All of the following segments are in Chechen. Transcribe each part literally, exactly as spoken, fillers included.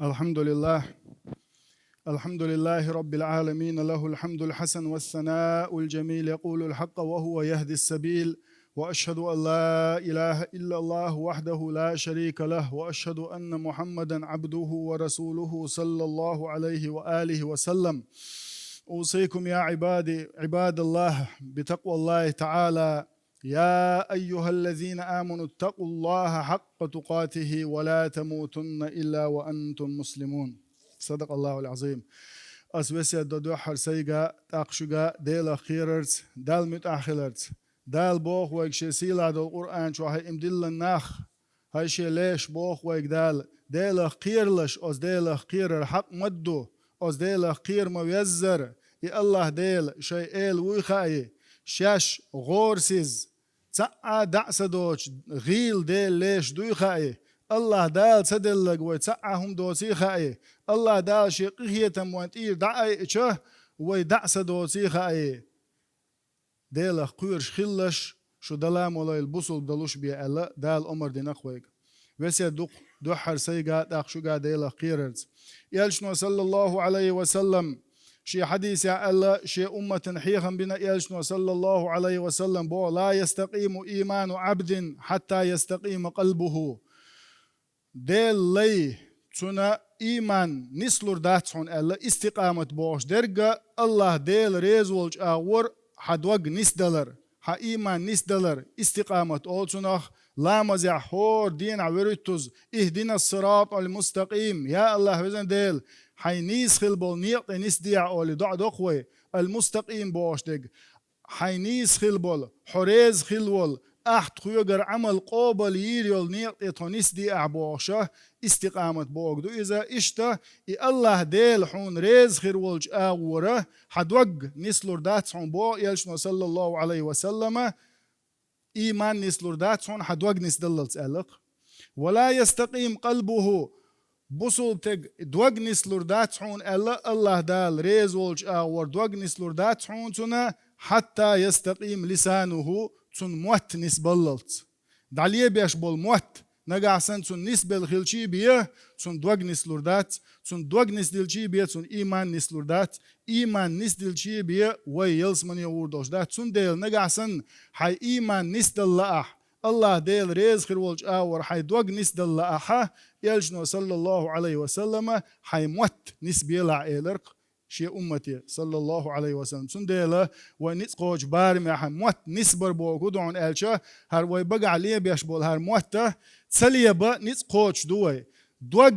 الحمد لله. الحمد لله رب العالمين، له الحمد الحسن والثناء الجميل، يقول الحق وهو يهدي السبيل، وأشهد أن لا إله إلا الله وحده لا شريك له، وأشهد أن محمدا عبده ورسوله صلى الله عليه وآله وسلم. أوصيكم يا عبادي، عباد الله، بتقوى الله تعالى. يا أيها الذين آمنوا اتقوا الله حق تقاته ولا تموتن إلا وأنتم مسلمون. صدق الله العظيم. Ас весет до дуьххьара сайга, тӀаккха шуьга Делах кхерарца, Далла муьтӀахь хиларца. Дала боху вайга Шен сийлахь долу Къуръан чохь, хӀай им диллина нах, хӀай Шен леш, боху вайга Дала, Делах кхералаш, оцу Делах кхерар хьакъ ма ду, оцу Делах кхера ма веззара, и АллахӀ Дела шайн эла вуй хаий, шаьш гӀорасиза, цхьа а дӀа а ца доцуш, гӀийла Делан леш дуй хаий, АллахӀ Дала ца делларг вай цхьа а хӀума доций хаий, АллахӀ Дала Шен къинхетам вайн тӀера дӀа а айича, вай дӀа а ца доций хаий. Делах кхоьруш хилалаш, шу Дала молайла бусулба далуш бе аьлла, Дала омар дина-кх вайга. Весет ду-кх дуьххьара сайга, тӀаккха шуьга Делах кхерарца. Элчано, саллаллаху Ӏалайхи ва саллам, шен хьадисехь аьлла, шен умматан хьехам бина Элчано, саллаллаху Ӏалайхи ва саллам, боху: «Ла ястакъиму ийману Ӏабдин, хьатта ястакъима къалбуху». Делан лай, цуьнан ийман нислур дац хьуна аьлла, истикъамат бохуш дерг а, АллахӀ Дела реза волчу агӀор хьан дог нисдалар, хьан ийман нисдалар, истикъамат олу цунах, ламазехь хӀора дийнахь вуьрхӀиттаза: «Ихдинас сиратал мустакъим», я АллахӀ, везан Дела, хьайн нийса хила болу некъа тӀе нисдехьа олий, доӀа до-кх вай, ал-мустакъим бохуш дерг. Хьайн нийса хила болу, хьо реза хила волу, ахь тхоьгара Ӏамал къобал йийр йолу некъа тӀе тхо нисдеахь бохуша, истикъамат бохург ду иза. Иштта, и АллахӀ Дела хьуна реза хир волчу агӀора хьан дог нислур дац хьуна боху Элчано, саллаллаху Ӏалайхи ва саллама, ийман нислур дац хьуна хьан дог нисдаллалц аьлла-кх. «Ва ла ястакъим къалбуху», бусулба стеган дог нислур дац хьуна аьлла, АллахӀ Дала реза волчу агӀор дог нислур дац хьуна цуьнан, «хьатта ястакъим лисануху», цуьнан мотт нисбаллалц. ДӀалебеш болу мотт, нагахь санна цуьнан нисбелла хилчий бен, цуьнан дог нислур дац, цуьнан дог нисдилчий бен, цуьнан ийман нислур дац, ийман нисдилчий бен, вай ялсамане гӀур долуш дац. Цундела нагахь санна хьайн ийман нисдала лаахь, АллахӀ Дела реза хир волчу агӀор хьайн дог нисдала лаахь, Элчано, саллаллаху Ӏалайхи ва саллама, хьайн мотт нисбелахь, элира-кх шен уммате, саллаллаху Ӏалайхи ва саллам. Цундела вай ницкъ кхочу барамехь мотт нисбар бохург хӀун ду хьуна аьлча, хӀара вай багахь лебеш болу хӀара мотт а ца леба ницкъ кхочуш ду вай. Дог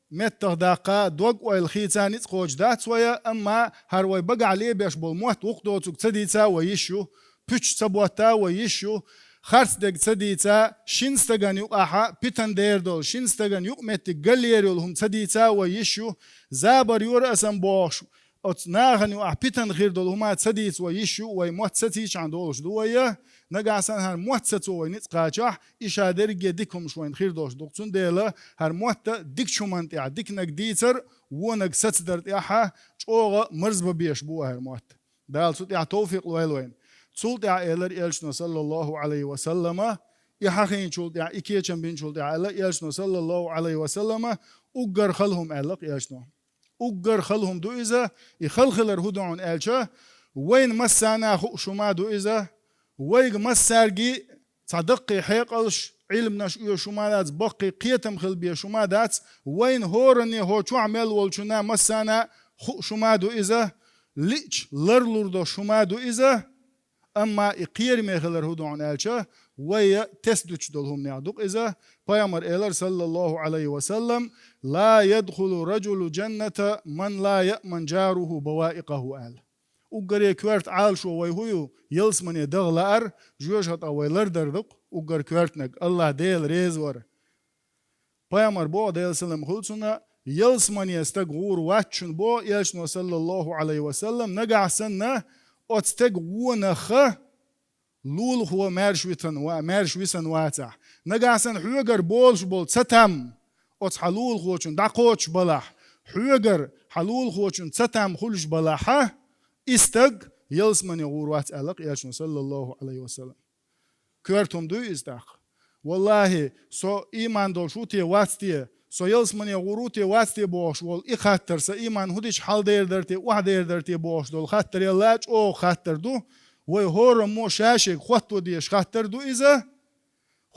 меттах даккха, дог-ойла хийца ницкъ кхочуш дац вай, амма хӀара вай багахь лебеш болу мотт вукху доцург ца дийца вай йиш ю, пуьчаш ца ботта вай йиш ю, харц дерг ца дийца, шина стагана юкъахь питана дер долу, шина стагана юкъаметтиг галъер йолу хӀума ца дийца вай йиш ю, забар, юьра, асам бохуш, оцу нахана юкъахь питана хир долу хӀума ца дийца вай йиш ю, вай мотт сацийчхьана долуш ду вай. Нагахь санна хӀара мотт сацо вай ницкъ кхачахь, и ша дерриге дика хӀумаш вайна хир долуш ду-кх. Цундела хӀара мотт а дикачу хӀуманна тӀехь, диканиг дийцар, вониг сацадар тӀехь чӀогӀа марзбан безаш бу хӀара мотт. Дала цу тӀехь товфикъ лойла вайна. Цул тӀаьхьа элира Элчано, саллаллаху Ӏалайхи ва саллама, и хьахийначул тӀаьхьа, и кечам бинчул тӀаьхьа аьлла Элчано, саллаллаху Ӏалайхи ва саллама, уггар хала хӀума аьлла-кх Элчано. Уггар хала хӀума ду иза, и хала хилар хӀун ду хьуна аьлча, вайна массарна а хууш хӀума ду иза, вайга массаьрга а цхьа даккхий хьекъалш, Ӏилманаш оьшуш хӀума дац, баккхий кхетам хила безаш хӀума дац, вайна хӀоранна а, хӀокху чохь мел волчунна массарна а хууш хӀума ду иза, лиъча ларлур долуш хӀума ду иза, амма и кхераме хилар хӀун ду хьуна аьлча, вай тесна дуьтуш долу хӀуманех ду-кх иза. Пайхамара элира, саллаллаху Ӏалайхи ва саллам: «Ла ядхулу раджулу джанната ман ла яъман джаруху баваикъаху», аьлла. Уггаре коьрта Ӏалашо вай хӀун ю, ялсамане даха лаар, жоьжахатех вай лардар ду-кх уггар коьртаниг, АллахӀ Дела реза вар. Пайхамара боху, Делан салам хуьлда цунна, ялсамане стаг гӀур вац шуна боху Элчано, саллаллаху Ӏалайхи ва саллам, нагахь санна оцу стеган вонах лулахо маьрша витан ва-, маьрша висина вацахь. Нагахь санна хьоьгара болуш болу цатам оцу хьан лулахочун дӀакхочуш балахь, хьоьгара хьан лулахочун цатам хуьлуш балахьа, и стаг ялсамане гӀур вац аьлла-кх Элчано, саллаллаху Ӏалайхи ва саллам. Коьрта хӀума дуй иза тӀаккха? Валлахьи, со ийман долуш ву те, вац те, со ялсамане гӀур ву те, вац те бохуш волу и хаттар, сан иман хӀун дича хьалдер дара те, охьадер дара те бохуш долу хаттар, ялла чӀогӀа хаттар ду. Вай хӀораммо ша-шега хӀотто дезаш хаттар ду иза.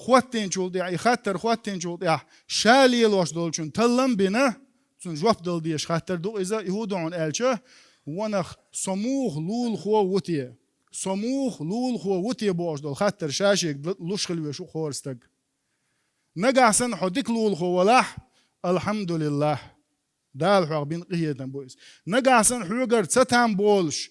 ХӀоттийначул тӀаьхьа, и хаттар хӀоттийначул тӀаьхьа, ша лелош долчун таллам а бина, цунна жоп дала дезаш хаттар ду иза. И хӀун ду хьуна аьлча, ванах, со муха лулахо ву те? Со муха лулахо ву те бохуш долу хаттар ша-шега луш хила везаш ву хӀора стаг. Нагахь санна хьо дика лулахо валахь, алхьамдулиллахӀ, Дала хьох бина къинхетам бу иза. Нагахь санна хьоьгара цатам болуш,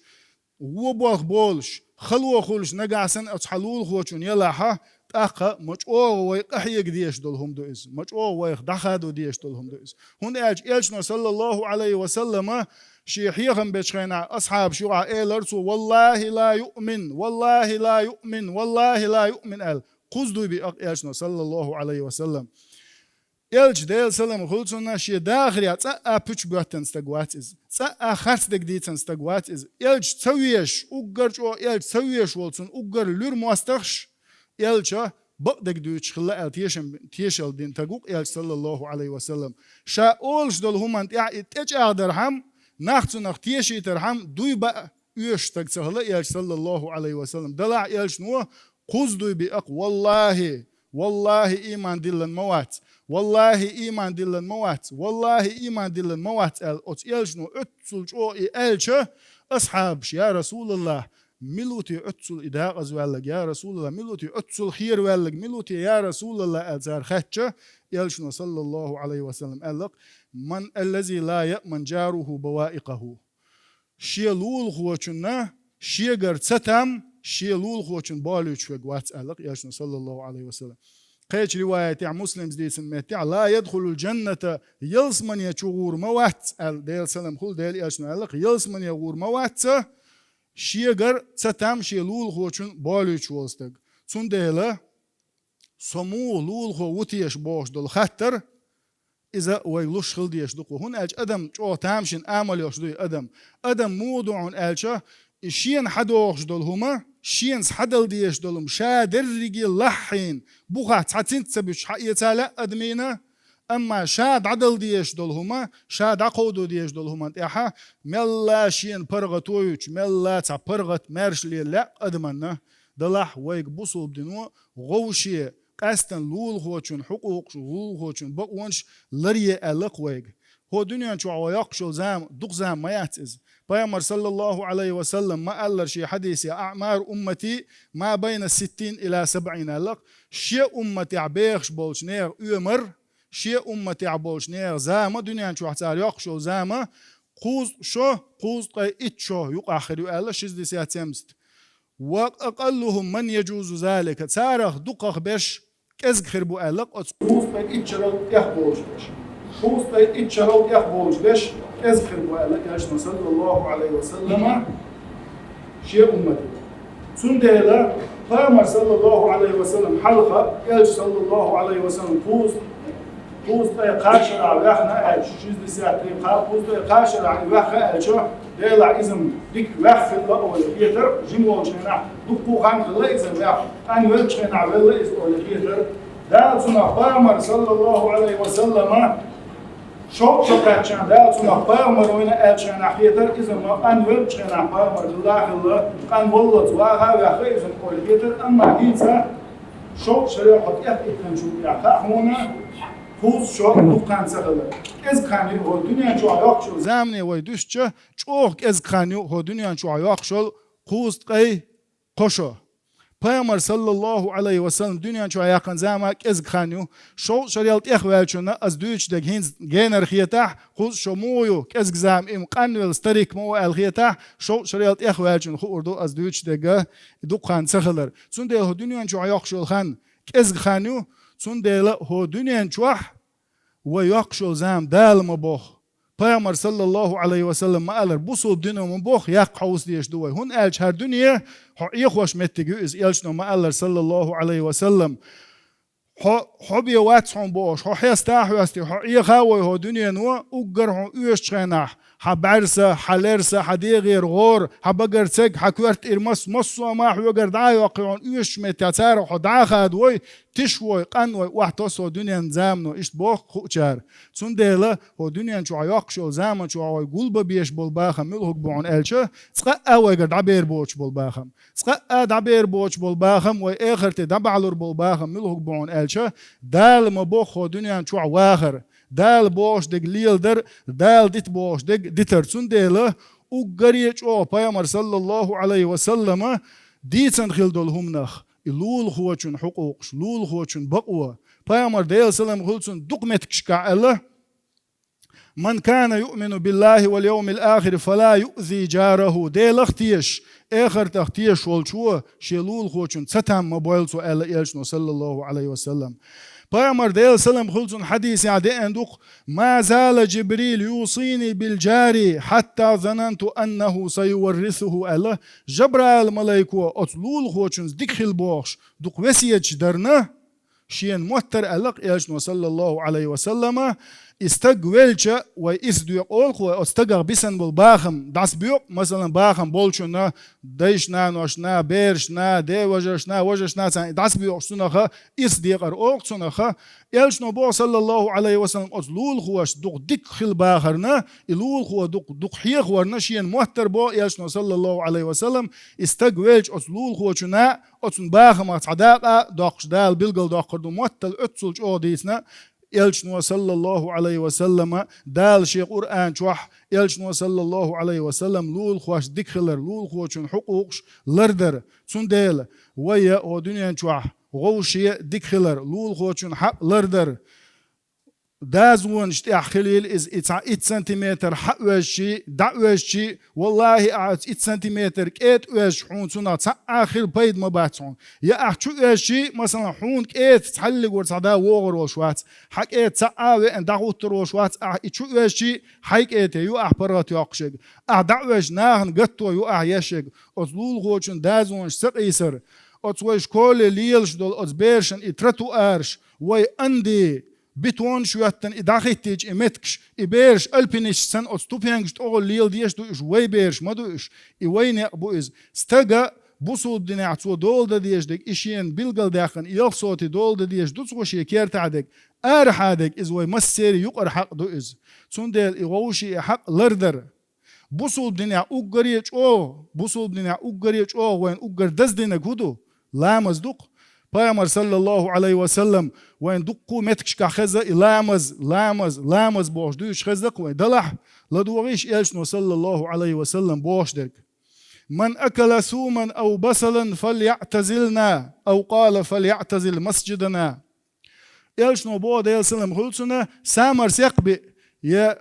вон болх болуш, хало хуьлуш, нагахь санна оцу хьан лулахочун ялахь, тӀаккха ма чӀогӀа вай къахьега дезаш долу хӀума ду иза, ма чӀогӀа вайх дӀахадо дезаш долу хӀума ду иза. ХӀунда аьлча Элчано, саллаллахӀу ӀалайхӀи ва саллама, шен хьехам бечу хенахь асхьабаш юкъахь элира цо: «ВаллахӀи ла юъмин, валлахӀи ла юъмин, валлахӀи ла юъмин», – аьлла. Кхузза дуй биъна Элчано, саллаллахӀу ӀалайхӀи ва саллам. Элча, Делан салам хуьлда цунна, шен дахарехь цкъа а пуьча боьттина стаг вац иза. Цкъа а харцдерг дийцина стаг вац иза. Элча ца везаш, уггар чӀогӀа Элча ца везаш волу цунна уггар луьра мостагӀаш, Элча бакъдерг дуьйцуш хилла аьлла тешам, тешалла дина стаг ву-кх Элча, саллаллахӀу ӀалайхӀи ва саллам. Ша олуш долу хӀуманна тӀехь и тӀечӀагӀдархьама, нах цунах тешийтархьама, дуй баа оьшуш стаг ца хилла Элча, саллаллахӀу ӀалайхӀи ва саллам. Делахь Элчано кхузза дуй биъна-кх: «ВаллахӀи, валлахӀи, ийман диллина ма вац, валлахӀи, ийман диллина ма вац, валлахӀи, ийман диллина ма вац», – аьлла. Оцу Элчано оццул чӀогӀа и аьлча, асхьабаш: «Я РасулаллахӀ, мила ву те оццул и декъаза ваьлларг? Я РасулаллахӀ, мила ву те оццул хера ваьлларг? Мила ву те, я РасулаллахӀ?» – аьлла цара хаьттича, Элчано, саллаллахӀу ӀалайхӀи ва саллам, аьлла-кх: «Ман аллази ла яъману жаруху баваикъаху». Шен лулахочунна шегара цатам шен лулахочун болуьйтуш верг вац, аьлла-кх Элчано, саллаллахӀу ӀалайхӀи ва саллам. Кхечу риваятехь, Муслимс дийцина меттехь: «Ла ядхулул джанната, ялсамане чу гӀур ма вац», – аьлла, Делан салам хуьлда Делан Элчано, аьлла-кх: «Ялсамане гӀур ма вац шегара цатам шен лулахочун болуьйтуш волу стаг». Цундела со муха лулахо ву теша бохуш долу хаттар, иза вайга луш хила дезаш ду-кх. ХӀунда аьлча адам чӀогӀа тамашийна амал йолуш ду и адам. Адам муха ду хьуна аьлча, и шена хьадогӀуш долу хӀума, шена схьадала дезаш долу хӀума, ша дерриге лаххьийна, бухахь цхьа цинц ца буьтуш хьаэца лаьа адамийна, амма ша дӀадала дезаш долу хӀума, ша дӀакховдо дезаш долу хӀуманна тӀехь мелла шена паргӀато юьтуш, мелла цхьа паргӀат, маьрша лела лаьа адаманна. Делахь вайга бусулба дино вовше къаьстина лулахочун хьукъукъаш, лулахочун бакъонаш ларъе аьлла-кх вайга. ХӀо дуьнен чохь вай йоккхуш йолу зама дукха зама ма яц иза. Пайхамар, саллаллахӀу ӀалайхӀи ва саллам, ма-аллара шен хьадисехь: «АӀмару уммати ма байна ситтин ила сабӀин», – аьлла-кх. Шен умматехь бехаш болчу нехан оьмар, шен умматехь болчу нехан зама, дуьнен чохь цара йоккхуш йолу зама, кхузткъа шо, кхузткъе итт шо юкъахь хир ю аьлла, шестьдесят семьдесят. «Ва акъаллухум ман яджузу залика». Царах дукхах берш кӀезиг хир бу аьлла-кх оцу кхузткъе итт шарал тӀех болуш берш. Кхузткъе итт шарал тӀех болуш берш кӀезиг хир бу аьлла Элчано, саллаллахӀу ӀалайхӀи ва саллама, шен умматехь. Цундела Пайхамар, саллаллахӀу ӀалайхӀи ва саллам, хьалха, Элча, саллаллахӀу ӀалайхӀи ва саллам, кхузткъе кхузткъе кхаа шарахь ваьхна аьлча, шестьдесят три, кхузткъе кхаа шарахь и ваьхна аьлча, Делахь иза-м дика ваьхна хилла олий хетара, жима волчу хенахь дуккха а хан хилла иза-м ваьхна, къанвеллачу хенахь велла иза олий хетара. Дала цунах, Пайхамар, саллаллахӀу ӀалайхӀи ва саллама, шовзткъа шо кхаьччахьана Дала цунах пайхамар вина аьллачу хенахь хетара, иза-м къанвеллачу хенахь пайхамар хилла а хилла, къанваллалц ваха а ваьхна иза-м олий хетара, амма хӀинца шовзткъа шарал хьо тӀехиттинчул тӀехь хаьа хьуна, кхузткъа шо дукха хан ца хилар. КӀезиг хан ю хӀо дуьнен чохь йоккхуш йолу, замане вай дуьстича, чӀогӀа кӀезиг хан ю хӀо дуьнен чохь йоккхуш йолу кхузткъе кхо шо. Пайхамар, саллаллахӀу ӀалайхӀи ва саллам, дуьнен чохь яьккхина зама кӀезиг хан ю. Шовзткъа шарал тӀехваьллачунна ас дуьйцуш дерг хӀинца генара хетахь, кхузткъа шо муха ю, кӀезиг зама, и-м къанвелла старик ма ву аьлла хетахь, шовзткъа шарал тӀехваьллачунна хуур ду ас дуьйцуш дерг дукха хан ца хилар. Цундела хӀо дуьнен чохь йоккхуш йолу хан кӀезиг хан ю, цундела хӀо дуьнен чохь вай йоккхуш йолу зама Дала ма боху. Пайхамар, саллаллахӀу ӀалайхӀи ва саллам, ма-аллара, бусулба дино ма боху, яккха хьовса дезаш ду вай. ХӀунда аьлча хӀара дуьне хьо Ӏехош меттиг ю иза, Элчано ма-аллара, саллаллахӀу ӀалайхӀи ва саллам. Хьо, хьо бен вац хьуна бохуш, хьо хьеста а хьоьстий, хьо Ӏеха а вой хӀо дуьнено, уггар хьуна оьшучу хенахь, хьан бӀаьрса, хьан лерса, хьан дегӀера гӀора, хьан багара церг, хьан коьрта тӀера мас-, массо а ма хьоьгара дӀа а йоккхий хьуна оьшучу меттехь царах хьо дӀа а хадавой, тиша вой, къан вой, охьатосс хӀокху дуьненан замано, иштта боху кхуьучара. Цундела хӀокху дуьнен чохь йоккхуш йолу заман чохь вай гулбан безаш болу бахам муьлха хӀума бу хьуна аьлча, цкъа а вайгара дӀабер боцуш болу бахам. Цкъа а дӀабер боцуш болу бахам, вай эхарте дӀабахьалур болу бахам муьлха хӀума бу хьуна аьлча, Дала ма бохху хӀокху дуьнен чохь вахар, Дала бохуш дерг леладар, Дала дита бохуш дерг дитар. Цундела уггаре а чӀогӀа Пайхамар, саллаллаху Ӏалайхи ва саллама, дийцина хила долу хӀуманах, и лулахочун хьукъукъаш, лулахочун бакъо. Пайхамар, Делан салам хуьлу цунна, дукха меттигашкахь аьлла: «Ман кана юъмину биллахи вал йовмил ахири, фала юъзи джараху». Делах тешаш, эхартах тешаш волчо шен лулахочун ца там ма бойла цо, аьлла элчано, саллаллаху Ӏалайхи ва саллам. Пайхамар, Делан салам хуьлу цунна, хьадисехь деана ду-кх: «Ма зала Джибрил юсини бил джари, хьатта зананту аннаху саюваррисуху», аьлла. Жабраил-малайко оцу лулахочунца дика хила бохуш дукха весеташ дарна, шена моттара, аьлла-кх элчано, саллаллаху Ӏалайхи ва саллама, и стаг велча, вай ирс доькъу олу-кх вай, оцу стагах бисина болу бахам дӀасабоькъу, масалан, бахам болчунна, дайшна-наношна, берашна, ден вежаршна, вежаршна, царна и дӀасабоькъуш цунах ирс декъар олу-кх цунах. Элчано боху, саллаллаху Ӏалайхи ва саллам, оцу лулахошца дукха дика хила бахарна, и лулахо дукха, дукха хьехаварна шена моттара боху элчано, саллаллаху Ӏалайхи ва саллам, и стаг велча оцу лулахочунна, оцунна бахамах цхьа дакъа а доккхуш, Дала билгалдоккхур ду, моттал оццул чӀогӀа дийцина элчано, саллаллаху Ӏалайхи ва саллама, Дала шен Къуръан чохь, элчано, саллаллаху Ӏалайхи ва саллам, лулахошца дика хилар, лулахочун хьукъукъаш лардар. Цундела вай а хӀокху дуьнен чохь вовше дика хилар, лулахочун хьакъ лардар. Дозанаш тӀехь хилийла иза, и цхьа итт сантиметр хьаоьзчий, дӀаоьзчий, валлахӀи, ахь оцу итт сантиметр кӀеда оьзча, хьуна цунах цхьа а хила пайда ма бац хьуна. Я ахь чу оьзчий, масалан, хьуна кӀеда цхьаллиг вара цхьа да вогӀур волуш вац, хьан кӀеда цхьа а веана дӀахӀуттур волуш вац, ахь и чу оьзчий, хьайн кӀеда ю ахь паргӀат йоккхуш ерг. Ахь дӀаоьзча, нахана гатто ю ахь еш ерг. Оцу лулахочун дозанаш ца къийсар, оцу вай школе лелаш долу оцу берашна и тротуараш, вай анди, бетонаш йоьттина и дӀахӀиттийча и меттигаш, и бераш альпинисташ санна оцу ступенгаш тӀехула леладеш ду уьш, вай бераш ма ду уьш, и вай некъ бу иза. Стага бусулба динехь цо дола дан дезаш дерг, и шена билгалдаьккхина, и ялх соти дола дан дезаш ду цо шен кертахь дерг, арахьа дерг, иза вай массеран юкъара хьакъ ду иза. Цундела и вовше и хьакъ лардар. Бусулба динехь уггаре а чӀогӀа, бусулба динехь уггаре а чӀогӀа вайна уггар даздинарг хӀун ду? Ламаз ду-кх. Пайхамар, саллаллаху Ӏалайхи ва саллам, вайна дуккха а меттигашкахь хезна и ламаз, ламаз, ламаз бохуш дуьйцуш хезна-кх вайна. Делахь, ладогӀийша элчано, саллаллаху Ӏалайхи ва саллам, бохуш дерг: «Ман акала суман ав басалан, фальяътазилна, ав къала, фальяътазил масджидана». Элчано боху, Делан салам хуьлу цунна, самар секх биъ я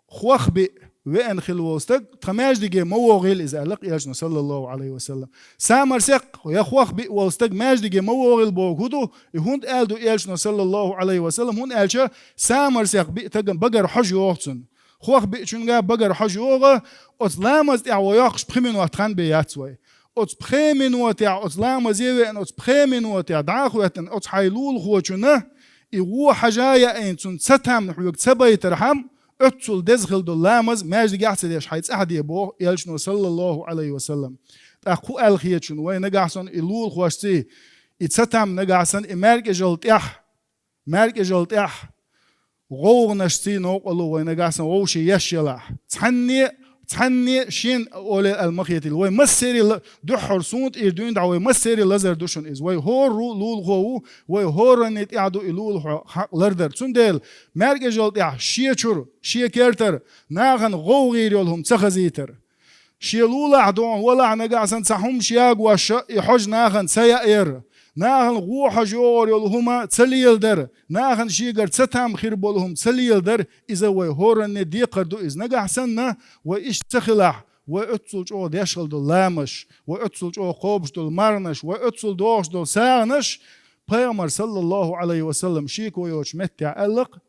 хох биъ веана хилла волу стаг тхан маьждиге ма вогӀийла иза, аьлла-кх элчано, саллаллаху Ӏалайхи ва саллам. Самар секх я хох биъ волу стаг маьждиге ма вогӀийла бохург хӀун ду? И хӀунда аьлла ду элчано, саллаллаху Ӏалайхи ва саллам? ХӀунда аьлча самар секх биъ стагана багара хьожа йогӀу цунна. Хох биъчуьнга багара хьожа йогӀу, оцу ламаз тӀехь вай йоккхуш пхи минот хан бен яц вай. Оцу пхе минотехь, оцу ламазе веана, оцу пхе минотехь дӀа а хӀоьттина, оцу хьайн лулахочунна и вон хьажа яийна, цунна ца там хьоьга ца байтархьама, оццул деза хила долу ламаз маьждигехь а ца деш, хьайн цӀахь де боху элчано, саллаллаху Ӏалайхи ва саллам. ТӀаккха хӀун аьлла хета шуна, вай нагахь санна и лулахошций, и ца там нагахь санна и маьркӀажалла тӀехь, маьркӀажалла тӀехь гӀовгӀанашций новкъарло вай нагахь санна вовше еш елахь, цхьанне, цхьанне шен оле аьлла ма хетийла. Вай массеран ла-, дуьххьара суна тӀера дуьйна дӀа вай массеран лазар ду шуна иза. Вай хӀора ву, лулахо ву, вай хӀоранне тӀехь ду и лулахо хьакъ лардар. Цундела маьркӀажалла тӀехь шен чуьра, шен кертара нахана гӀовгӀа йийр йолу хӀума ца хазийтар. Шен лулахь догӀун валахь нагахь санна цхьа хӀумнаш ягош и хьожа нахана ца яа яр, нахана вон хьожа йогӀур йолу хӀума ца леладар, нахана шегара ца там хир болу хӀума ца леладар, иза вай хӀоранне декхар ду иза. Нагахь санна вай иштта ца хилахь, вай оццул чӀогӀа деш хила долу ламазаш, вай оццул чӀогӀа кхобуш долу марханаш, вай оццул догӀуш долу сагӀанаш, Пайхамар, саллаллаху Ӏалайхи ва саллам, шеко йоцучу меттехь аьлла-кх: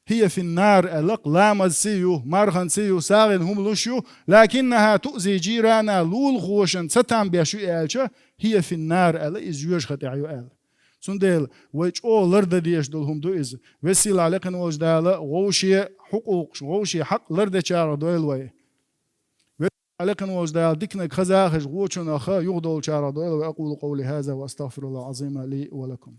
«Хия финнар», аьлла-кх, ламазций ю, марханций ю, сагӀина хӀума луш ю, «лакиннаха туъзи джирана», лулахошна ца там беш ю аьлча, «хия финнар», аьлла, иза жоьжахати тӀехь ю аьлла. Цундела вай чӀогӀа лардан дезаш долу хӀума ду иза. Веза-сийлахь лекха волчу Дала вовше хьукъукъаш, вовше хьакъ лардечарах дойла вай. Веза-сийлахь лекха волчу Дала диканиг хазахаш гӀочунах юхадолчарах дойла вай. أقول قولي هذا وأستغفر الله العظيم لي ولكم.